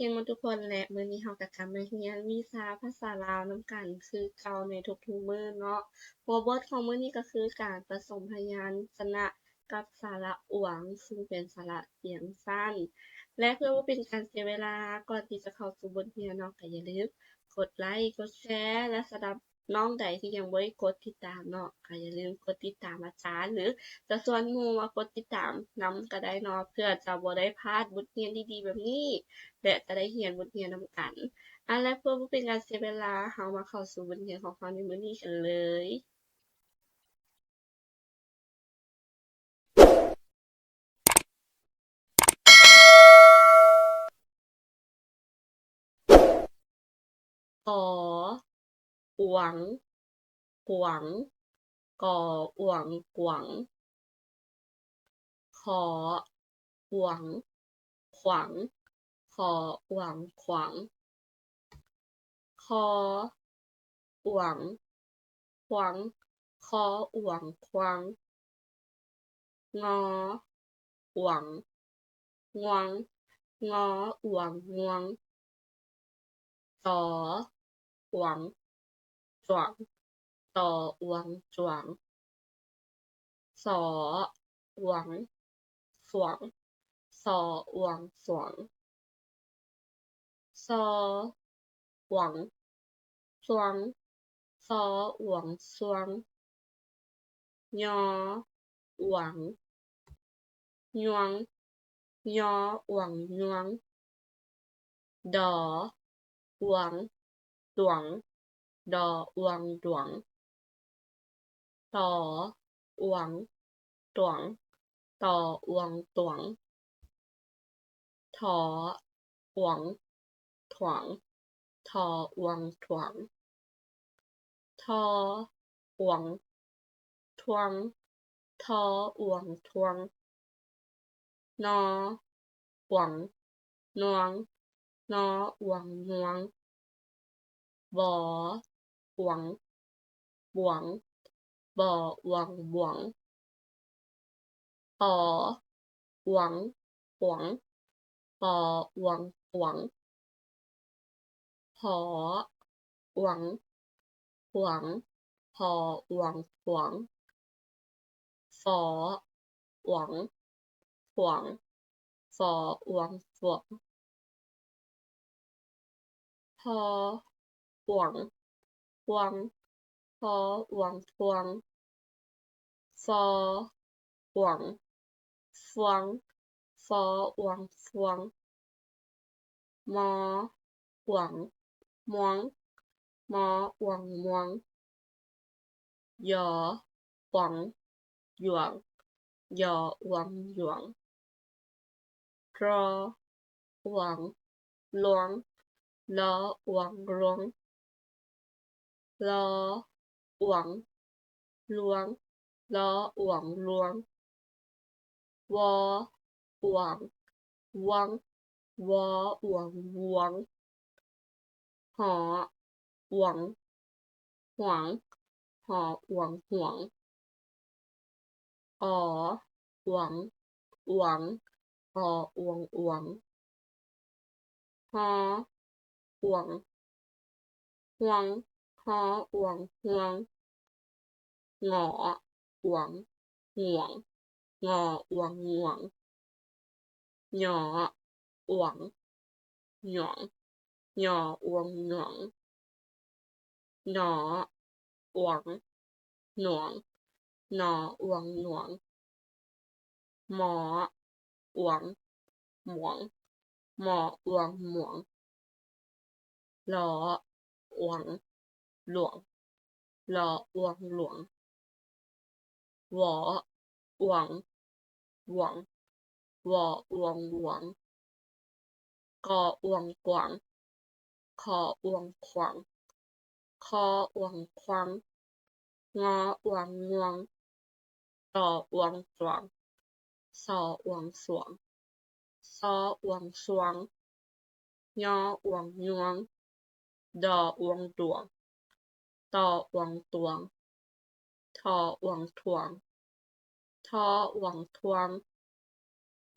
ກ່ຽມໝົດທຸກຄົນ ແລະ ມື້ນີ້ເຮົາກໍກັບມາຮຽນວິຊາພາສາລາວນຳກັນຄືເກົ່າໃນທຸກໆມື້ເນາະ. ຫົວບົດຂອງມື້ນີ້ກໍຄືການປະສົມພະຍານຊະນະກັບສະຫຼະອວງ ຊຶ່ງເປັນສະຫຼະສຽງສັ້ນ ແລະ ເພື່ອບໍ່ເປັນການເສຍເວລາ ກ່ອນທີ່ຈະເຂົ້າສູ່ບົດຮຽນເນາະ ກໍຢ່າລືມກົດໄລ ກົດແຊ ແລະ ສຳລັບ ນ້ອງໃດທີ່ຍັງບໍ່ໄດ້ກົດຕິດຕາມເນາະ ກໍຢ່າລືມກົດຕິດຕາມອາຈານ ຫຼື ຈະຊວນໝູ່ມາກົດຕິດຕາມນຳກໍໄດ້ເນາະ ເພື່ອຈະບໍ່ໄດ້ພາດບົດຮຽນດີໆແບບນີ້ ແລະ ຈະໄດ້ຮຽນບົດຮຽນນຳກັນ. ເອົາລະ ເພື່ອບໍ່ເປັນການເສຍເວລາ ເຮົາມາເຂົ້າສູ່ບົດຮຽນຂອງເຮົາໃນມື້ນີ້ກັນເລີຍ. ຂໍ ອວງ ກວາງ ກໍ ອວງ ກວາງ. ຂໍ ອວງ ຂວາງ ຂໍ ອວງ ຂວາງ. ຄໍ ອວງ ຄວາງ ຄໍ ອວງ ຄວາງ. ງໍ ອວງ ງວງ ງໍ ອວງ ງວງ. ຈໍ ອວງ ຈວງ ຈໍ ອວງ ຈວງ. ສອ ອວງ ສວງ ສໍ ອວງ ສວງ. ຊໍ ອວງ ຊວງ ຊໍ ອວງ ຊວງ. ຍໍ ອວງ ຍວງ ຍໍ ອວງ ຍວງ. ດໍ ອວງ ດວງ ດໍ ອວງ ດວງ. ຖໍ ອວງ ຕວງ ຖໍ ອວງ ຕວງ. ຖໍ ອວງ ຖວງ ຖໍ ອວງ ຖວງ. ທໍ ອວງ ທົງ ທໍ ອວງ ທົງ. ນໍ ອວງ ນວງ ນໍ ອວງ ນວງ. ວໍ ອວງ ບວງ ບໍ ອວງ ບວງ. ປໍ ອວງ ບວງ ປໍ ອວງ ບວງ. ຜໍ ອວງ ຜວງ ຜໍ ອວງ ຜວງ. ຝໍ ອວງ ຜວງ ຝໍ ອວງ ຜວງ. ພໍ ອວງ ພວງ ພໍ ອວງ ພວງ. ຟໍ ອວງ ຟວງ ຟໍ ອວງ ຟວງ. ມໍ ອວງ ມວງ ມໍ ອວງ ມວງ. ຢໍ ອວງ ຢວງ ຢໍ ອວງ ຢວງ. ຣໍ ອວງ ລວງ ລໍ ອວງ ລວງ. ລໍ ອວງ ລວງ ລໍ ອວງ ລວງ. ວໍ ອວງ ວວງ ວໍ ອວງ ວວງ. ຫໍ ອວງ ຫວງ ຫໍ ອວງ ຫວງ. ອໍ ອວງ ອວງ ອໍ ອວງ ອວງ. ຫໍ ອວງ ຫວງ ຫໍ ອວງ ຫວງ. ງໍ ອວງ ຫງວງ ງໍ ອວງ ຫງວງ. ຫຍໍ ອວງ ຫຍວງ ຫຍໍ ອວງ ຫຍວງ. ໜໍ ອວງ ໜວງ ໜໍ ອວງ ໜວງ. ໝໍ ອວງ ໝວງ ໝໍ ອວງ ໝວງ. ຫຼໍ ອວງ ຫຼວງ ຫຼໍ ອວງ ຫຼວງ. ຫວໍ ອວງ ຫວງ ຫວໍ ອວງ ຫວງ. ກໍ ອວງ ກວາງ ຂໍ ອວງ ຂວາງ ຂໍ ອວງ ຂວາງ. ງໍ ອວງ ງວງ ສໍ ອວງ ສວງ ສໍ ອວງ ສວງ ສໍ ອວງ ສວງ. ຍໍ ອວງ ຍວງ ດໍ ອວງ ດວງ ຕໍ ອວງ ຕວງ ທໍ ອວງ ທວງ ທໍ ອວງ ທວງ.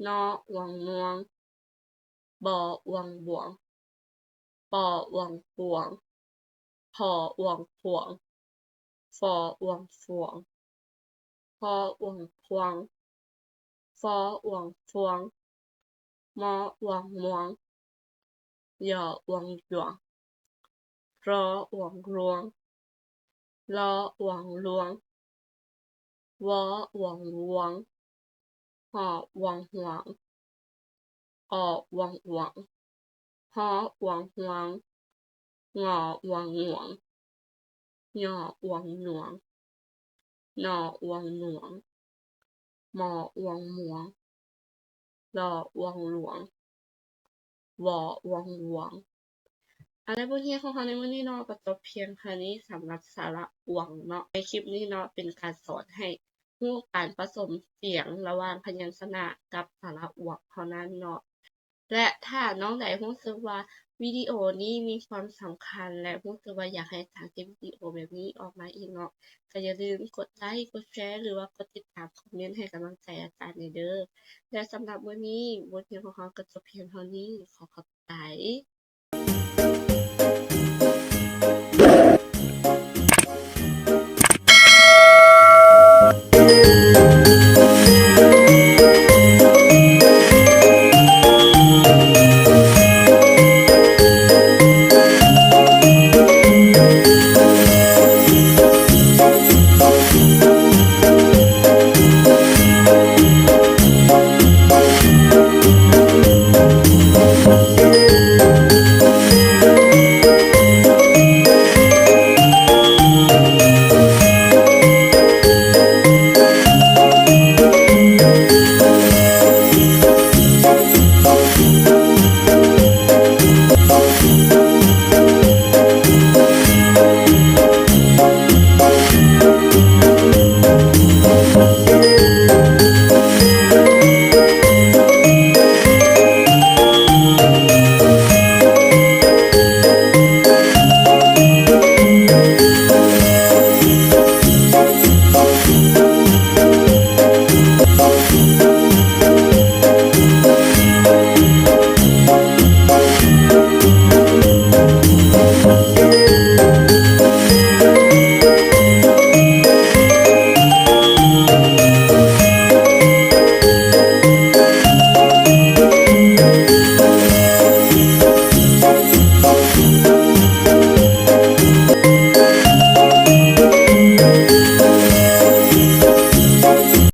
ນໍ ອວງ ນວງ ບໍ່ ອວງ ບວງ, ປໍ ອວງ ບວງ, ພໍ ອວງ ພວງ, ຟໍ ອວງ ຟວງ, ພໍ ອວງ ພວງ, ຟໍ ອວງ ຟວງ, ມໍ ອວງ ມວງ, ຍໍ ອວງ ຢວງ, ຣໍ ອວງ ຣວງ, ລໍ ອວງ ລວງ, ວໍ ອວງ ວວງ, ຫໍ ອວງ ຫວງ, ອໍ ອວງ ອວງ, ຮໍ ອວງ ຮວງ, ງໍ ອວງ ງວງ, ຍໍ ອວງ ຍວງ, ນໍ ອວງ ນວງ, ມໍ ອວງ ມວງ, ລໍ ອວງ ລວງ, ວໍ ອວງ ວວງ. ອາ ແລະ ບົດຮຽນຂອງເຮົາໃນມື້ນີ້ເນາະ ກໍຈົບພຽງເທົ່ານີ້ສຳລັບສະຫຼະອວງເນາະ. ໃນຄລິບນີ້ເນາະ ເປັນການສອນໃຫ້ຮູ້ການປະສົມສຽງລະຫວ່າງພະຍັນຊະນະກັບສະຫຼະອວງເທົ່ານັ້ນເນາະ. ແລະ ຖ້ານ້ອງໃດຮູ້ສຶກວ່າວິດີໂອນີ້ມີຄວາມສຳຄັນ ແລະ ຮູ້ສຶກວ່າຢາກໃຫ້ອາຈານເຮັດວິດີໂອແບບນີ້ອອກມາອີກເນາະ ກໍຢ່າລືມກົດໄລ, ກົດແຊ ຫຼືວ່າກົດຕິດຕາມ, ຄອມເມັນໃຫ້ກຳລັງໃຈອາຈານແດ່ເດີ້. ແລະ ສຳລັບມື້ນີ້ ບົດຮຽນຂອງເຮົາກໍຈົບພຽງເທົ່ານີ້. ຂໍຂອບໃຈ.